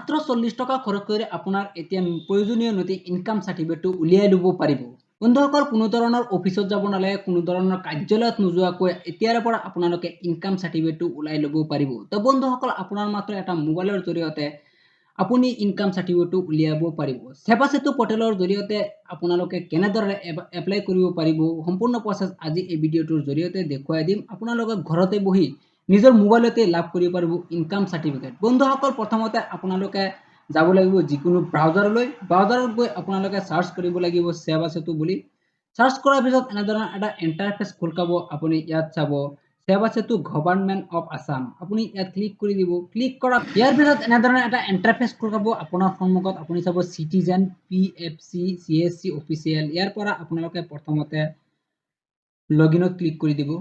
মাত্ৰ 40 টকা খৰচ কৰি আপোনাৰ এতিয়া প্ৰয়োজনীয় নথি ইনকাম চাৰ্টিফিকেটটো উলিয়াই ল'ব পাৰিব। বন্ধুসকল, কোনো ধৰণৰ অফিচত যাব নালাগে, কোনো ধৰণৰ কাৰ্যালয়ত নোযোৱাকৈ এতিয়াৰে পৰা আপোনালোকে ইনকাম চাৰ্টিফিকেটটো ওলাই ল'ব পাৰিব। তো বন্ধুসকল, আপোনাৰ মাত্ৰ এটা মোবাইলৰ জৰিয়তে আপুনি ইনকাম চাৰ্টিফিকেটটো উলিয়াব পাৰিব। সেৱা সেতু পৰ্টেলৰ জৰিয়তে আপোনালোকে কেনেদৰে এপ্লাই কৰিব পাৰিব সম্পূৰ্ণ প্ৰচেছ আজি এই ভিডিঅ'টোৰ জৰিয়তে দেখুৱাই দিম। আপোনালোকে ঘৰতে বহি নিজৰ মোবাইলতে লাভ কৰিব পাৰিব ইনকাম চাৰ্টিফিকেট। বন্ধুসকল, প্ৰথমতে আপোনালোকে যাব লাগিব যিকোনো ব্ৰাউজাৰলৈ। ব্ৰাউজাৰত গৈ আপোনালোকে চাৰ্চ কৰিব লাগিব সেৱা সেতু বুলি। চাৰ্চ কৰাৰ পিছত এনেধৰণৰ এটা ইণ্টাৰফেচ খোল খাব। আপুনি ইয়াত চাব সেৱা সেতু গভৰ্ণমেণ্ট অফ আছাম, আপুনি ইয়াত ক্লিক কৰি দিব। ক্লিক কৰা ইয়াৰ পিছত এনেধৰণৰ এটা ইণ্টাৰফেচ খোল খাব আপোনাৰ সন্মুখত। আপুনি চাব citizen P F C C S C official. ইয়াৰ পৰা আপোনালোকে প্ৰথমতে লগ ইনত ক্লিক কৰি দিব।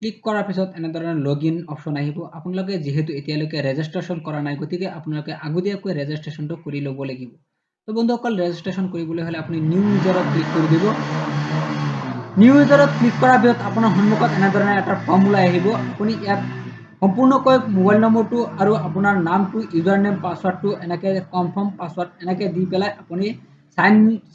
ক্লিক কৰাৰ পিছত এনেধৰণৰ লগ ইন অপশ্যন আহিব। আপোনালোকে যিহেতু এতিয়ালৈকে ৰেজিষ্ট্ৰেশ্যন কৰা নাই, গতিকে আপোনালোকে আগতীয়াকৈ ৰেজিষ্ট্ৰেশ্যনটো কৰি ল'ব লাগিব। তো বন্ধুসকল, ৰেজিষ্ট্ৰেশ্যন কৰিবলৈ হ'লে আপুনি নিউ ইউজাৰত ক্লিক কৰি দিব। নিউ ইউজাৰত ক্লিক কৰাৰ পিছত আপোনাৰ সন্মুখত এনেধৰণৰ এটা ফৰ্ম ওলাই আহিব। আপুনি ইয়াত সম্পূৰ্ণকৈ মোবাইল নম্বৰটো আৰু আপোনাৰ নামটো, ইউজাৰ নেম, পাছৱাৰ্ডটো এনেকৈ কনফাৰ্ম পাছৱাৰ্ড এনেকৈ দি পেলাই আপুনি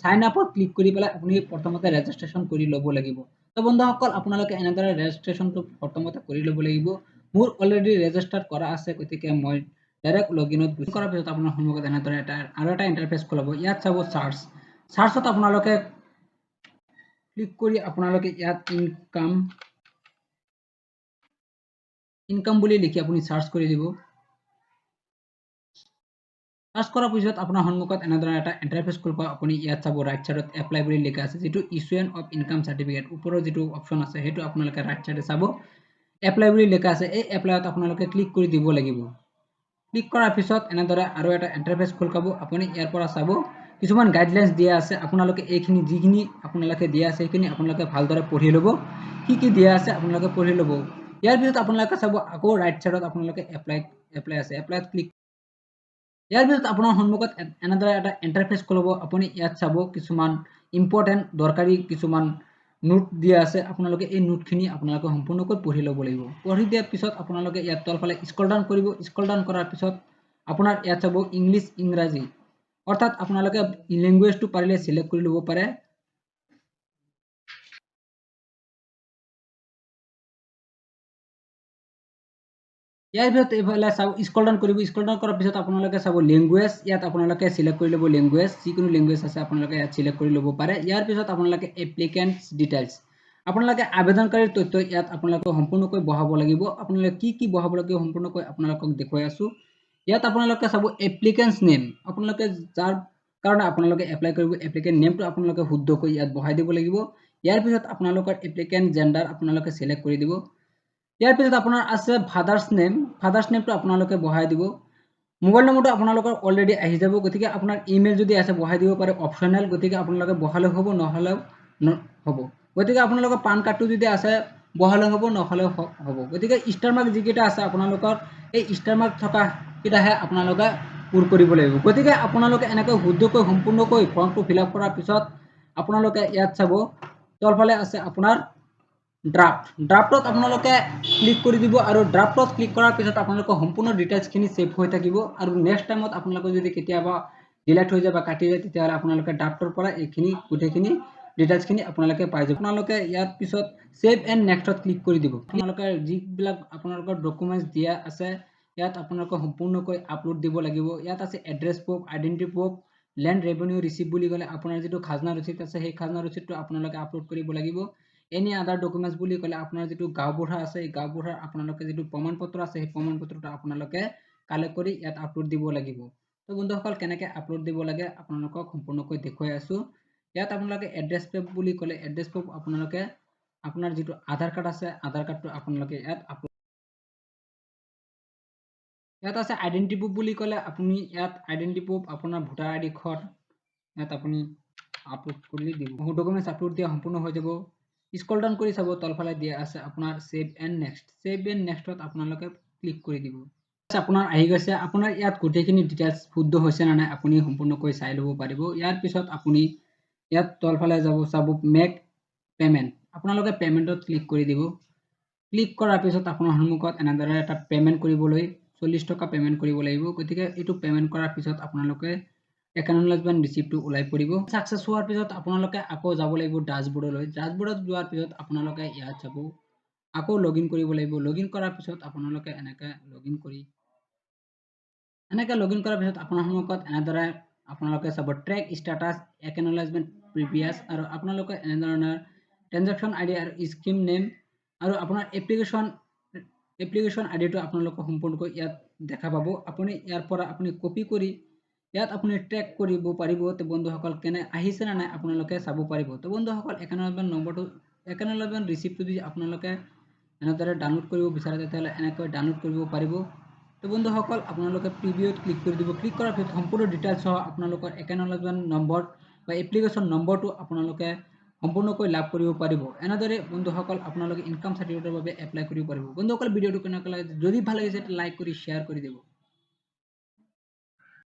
চাইন আপত ক্লিক কৰি পেলাই আপুনি প্ৰথমতে ৰেজিষ্ট্ৰেশ্যন কৰি ল'ব লাগিব। তো বন্ধুসকল, আপোনালোকে এনেদৰে ৰেজিষ্ট্ৰেশ্যনটো প্ৰথমতে কৰি ল'ব লাগিব। মোৰ অলৰেডি ৰেজিষ্টাৰ কৰা আছে, গতিকে মই ডাইৰেক্ট লগ ইনত গুচি কৰাৰ পিছত আপোনাৰ সন্মুখত এনেদৰে এটা আৰু এটা ইণ্টাৰফেচ খোলাব। ইয়াত চাব চাৰ্চ, চাৰ্চত আপোনালোকে ক্লিক কৰি আপোনালোকে ইয়াত ইনকাম বুলি লিখি আপুনি চাৰ্চ কৰি দিব। চাৰ্চ কৰাৰ পিছত আপোনাৰ সন্মুখত এনেধৰণৰ এটা ইণ্টাৰফেচ খুলিব। আপুনি ইয়াত চাব ৰাইট চাইডত এপ্লাই বুলি লিখা আছে, যিটো ইছুৱেন অফ ইনকাম চাৰ্টিফিকেট ওপৰৰ যিটো অপশ্যন আছে সেইটো আপোনালোকে ৰাইট চাইডে চাব এপ্লাই বুলি লিখা আছে। এই এপ্লাইত আপোনালোকে ক্লিক কৰি দিব লাগিব। ক্লিক কৰাৰ পিছত এনেদৰে আৰু এটা ইণ্টাৰফেচ খোল খাব। আপুনি ইয়াৰ পৰা চাব কিছুমান গাইডলাইনছ দিয়া আছে। আপোনালোকে এইখিনি যিখিনি আপোনালোকে দিয়া আছে সেইখিনি আপোনালোকে ভালদৰে পঢ়ি ল'ব। কি কি দিয়া আছে আপোনালোকে পঢ়ি ল'ব। ইয়াৰ পিছত আপোনালোকে চাব আকৌ ৰাইট চাইডত আপোনালোকে এপ্লাই আছে, এপ্লাইত ক্লিক। ইয়াৰ পিছত আপোনাৰ সন্মুখত এনেদৰে এটা ইণ্টাৰফেচ খুলিব। আপুনি ইয়াত চাব কিছুমান ইম্পৰ্টেণ্ট দৰকাৰী কিছুমান নোট দিয়া আছে। আপোনালোকে এই নোটখিনি আপোনালোকে সম্পূৰ্ণকৈ পঢ়ি ল'ব লাগিব। পঢ়ি দিয়াৰ পিছত আপোনালোকে ইয়াত তলফালে স্ক্ৰল ডাউন কৰিব। স্ক্ৰল ডাউন কৰাৰ পিছত আপোনাৰ ইয়াত চাব ইংলিছ, ইংৰাজী, অৰ্থাৎ আপোনালোকে লেংগুৱেজটো পাৰিলে চিলেক্ট কৰি ল'ব পাৰে। ইয়াৰ পিছত এইফালে চাব স্ক্ৰল ডাউন কৰিব। স্ক্ৰল ডাউন কৰাৰ পিছত আপোনালোকে চাব লেংগুৱেজ, ইয়াত আপোনালোকে চিলেক্ট কৰি ল'ব লেংগুৱেজ, যিকোনো লেংগুৱেজ আছে আপোনালোকে ইয়াত চিলেক্ট কৰি ল'ব পাৰে। ইয়াৰ পিছত আপোনালোকে এপ্লিকেণ্টছ ডিটেইলছ, আপোনালোকে আবেদনকাৰীৰ তথ্য ইয়াত আপোনালোকে সম্পূৰ্ণকৈ বহাব লাগিব। আপোনালোকে কি কি বহাব লাগিব সম্পূৰ্ণকৈ আপোনালোকক দেখুৱাই আছোঁ। ইয়াত আপোনালোকে চাব এপ্লিকেণ্টছ নেম, আপোনালোকে যাৰ কাৰণে আপোনালোকে এপ্লাই কৰিব এপ্লিকেণ্ট নেমটো আপোনালোকে শুদ্ধকৈ ইয়াত বহাই দিব লাগিব। ইয়াৰ পিছত আপোনালোকৰ এপ্লিকেণ্ট জেণ্ডাৰ আপোনালোকে চিলেক্ট কৰি দিব। ইয়াৰ পিছত আপোনাৰ আছে ফাদাৰ্ছ নেম, ফাদাৰ্ছ নেমটো আপোনালোকে বহাই দিব। মোবাইল নম্বৰটো আপোনালোকৰ অলৰেডি আহি যাব, গতিকে আপোনাৰ ইমেইল যদি আছে বহাই দিব পাৰে, অপশ্যনেল, গতিকে আপোনালোকে বহালেও হ'ব নহ'লেও হ'ব। গতিকে আপোনালোকৰ পান কাৰ্ডটো যদি আছে বহালেও হ'ব নহ'লেও হ'ব। গতিকে ষ্টাৰ মাৰ্ক যিকেইটা আছে আপোনালোকৰ এই ষ্টাৰ মাৰ্ক থকাকেইটাহে আপোনালোকে পূৰ কৰিব লাগিব। গতিকে আপোনালোকে এনেকৈ শুদ্ধকৈ সম্পূৰ্ণকৈ ফৰ্মটো ফিল আপ কৰাৰ পিছত আপোনালোকে ইয়াত চাব তলফালে আছে আপোনাৰ ড্ৰাফ্ট, ড্ৰাফ্টত আপোনালোকে ক্লিক কৰি দিব। আৰু ড্ৰাফ্টত ক্লিক কৰাৰ পিছত আপোনালোকৰ সম্পূৰ্ণ ডিটেইলছখিনি ছেভ হৈ থাকিব। আৰু নেক্সট টাইমত আপোনালোকে যদি কেতিয়াবা ডিলেট হৈ যায় বা কাটি যায় তেতিয়াহ'লে আপোনালোকে ড্ৰাফ্টৰ পৰা এইখিনি গোটেইখিনি ডিটেইলছখিনি আপোনালোকে পাই যাব। আপোনালোকে ইয়াৰ পিছত ছেভ এণ্ড নেক্সটত ক্লিক কৰি দিব। আপোনালোকে যিবিলাক আপোনালোকৰ ডকুমেণ্টছ দিয়া আছে ইয়াত আপোনালোকে সম্পূৰ্ণকৈ আপলোড দিব লাগিব। ইয়াত আছে address proof, identity proof, land revenue receipt বুলি ক'লে আপোনাৰ যিটো খাজনা ৰচিদ আছে সেই খাজনা ৰচিদটো আপোনালোকে আপলোড কৰিব লাগিব। এনি আদাৰ ডকুমেণ্টছ বুলি ক'লে আপোনাৰ যিটো গাঁওবুঢ়া আছে এই গাঁওবুঢ়াৰ আপোনালোকে যিটো প্ৰমাণ পত্ৰ আছে সেই প্ৰমাণ পত্ৰটো আপোনালোকে কালেক্ট কৰি ইয়াত আপলোড দিব লাগিব। তো বন্ধুসকল, কেনেকৈ আপলোড দিব লাগে আপোনালোকক সম্পূৰ্ণকৈ দেখুৱাই আছোঁ। ইয়াত আপোনালোকে এড্ৰেছ প্ৰুফ বুলি ক'লে এড্ৰেছ প্ৰুফ আপোনালোকে আপোনাৰ যিটো আধাৰ কাৰ্ড আছে আধাৰ কাৰ্ডটো আপোনালোকে ইয়াত আপলোড। ইয়াত আছে আইডেণ্টি প্ৰুফ বুলি ক'লে আপুনি ইয়াত আইডেণ্টি প্ৰুফ আপোনাৰ ভোটাৰ আই ডিখন ইয়াত আপুনি আপলোড কৰি দিব। ডকুমেণ্টছ আপলোড দিয়া সম্পূৰ্ণ হৈ যাব। স্ক্ৰল ডাউন কৰি চাব তলফালে দিয়া আছে আপোনাৰ save and next, save and নেক্সটত আপোনালোকে ক্লিক কৰি দিব। আপোনাৰ আহি গৈছে। আপোনাৰ ইয়াত গোটেইখিনি ডিটেইলছ শুদ্ধ হৈছে নে নাই আপুনি সম্পূৰ্ণকৈ চাই ল'ব পাৰিব। ইয়াৰ পিছত আপুনি ইয়াত তলফালে যাব, চাব মেক পে'মেণ্ট, আপোনালোকে পে'মেণ্টত ক্লিক কৰি দিব। ক্লিক কৰাৰ পিছত আপোনাৰ সন্মুখত এনেদৰে এটা পে'মেণ্ট কৰিবলৈ 40 টকা পে'মেণ্ট কৰিব লাগিব। গতিকে এইটো পে'মেণ্ট কৰাৰ পিছত আপোনালোকে একনলেজমেণ্ট ৰিচিপ্টটো ওলাই পৰিব। ছাকচেছ হোৱাৰ পিছত আপোনালোকে আকৌ যাব লাগিব ডাছবোৰ্ডলৈ। ডাছবোৰ্ডত যোৱাৰ পিছত আপোনালোকে ইয়াত যাব, আকৌ লগ ইন কৰিব লাগিব। লগ ইন কৰাৰ পিছত আপোনালোকে এনেকৈ লগ ইন কৰি এনেকৈ লগ ইন কৰাৰ পিছত আপোনাৰ সন্মুখত এনেদৰে আপোনালোকে চাব ট্ৰেক ষ্টেটাছ একনলেজমেণ্ট প্ৰিভিয়াছ, আৰু আপোনালোকে এনেধৰণৰ ট্ৰেনজেকশ্যন আই ডি আৰু স্কিম নেম আৰু আপোনাৰ এপ্লিকেশ্যন আই ডিটো আপোনালোকে সম্পূৰ্ণকৈ ইয়াত দেখা পাব। আপুনি ইয়াৰ পৰা আপুনি কপি কৰি ইয়াত আপুনি ট্ৰেক কৰিব পাৰিব। তো বন্ধুসকল, কেনে আহিছে নে নাই আপোনালোকে চাব পাৰিব। তো বন্ধুসকল, একনলেজমেণ্ট নম্বৰটো, একনলেজমেণ্ট ৰিচিপ্টটো যদি আপোনালোকে এনেদৰে ডাউনলোড কৰিব বিচাৰে, তেতিয়াহ'লে এনেকৈ ডাউনলোড কৰিব পাৰিব। তো বন্ধুসকল, আপোনালোকে প্ৰিভিউত ক্লিক কৰি দিব। ক্লিক কৰাৰ পিছত সম্পূৰ্ণ ডিটেইলছ সহ আপোনালোকৰ একনলেজমেণ্ট নম্বৰ বা এপ্লিকেশ্যন নম্বৰটো আপোনালোকে সম্পূৰ্ণকৈ লাভ কৰিব পাৰিব। এনেদৰে বন্ধুসকল, আপোনালোকে ইনকাম চাৰ্টিফিকেটৰ বাবে এপ্লাই কৰিব পাৰিব। বন্ধুসকল, ভিডিঅ'টো কেনেকুৱা লাগে? যদি ভাল লাগিছে লাইক কৰি শ্বেয়াৰ কৰি দিব।